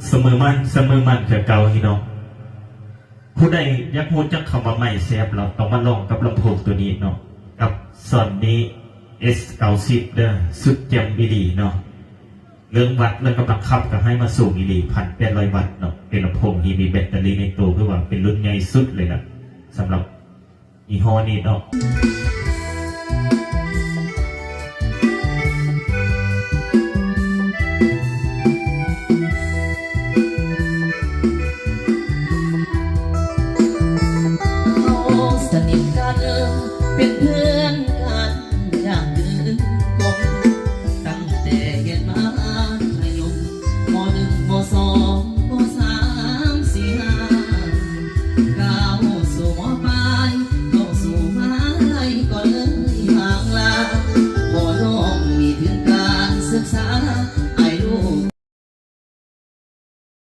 ສະເໝີໝັ້ນ ສະເໝີໝັ້ນຄືເກົ່າພີ່ນ້ອງ. ຜູ້ໃດຢາກຮູ້ຈັກຄຳວ່າໄມແຊບແລ້ວ ຕ້ອງມາລອງກັບລຳໂພງໂຕນີ້ເນາະ ກັບ Sony ເອສ ເກົ້າສິບ ເດີ ສຸດແຈ່ມອີ່ຫຼີເນາະ. ເລື່ອງວັດ ເລື່ອງກຳລັງຂັບກໍໃຫ້ມາສູງອີ່ຫຼີ ພັນແປດຮ້ອຍວັດເນາະ. ເປັນລຳໂພງທີ່ມີແບັດເຕີຣີໃນໂຕ ຄືວ່າເປັນລຸ້ນໃຫຍ່ສຸດເລີຍລະ ສຳລັບ ຍີ່ຫໍ້ນີ້ເນາະ.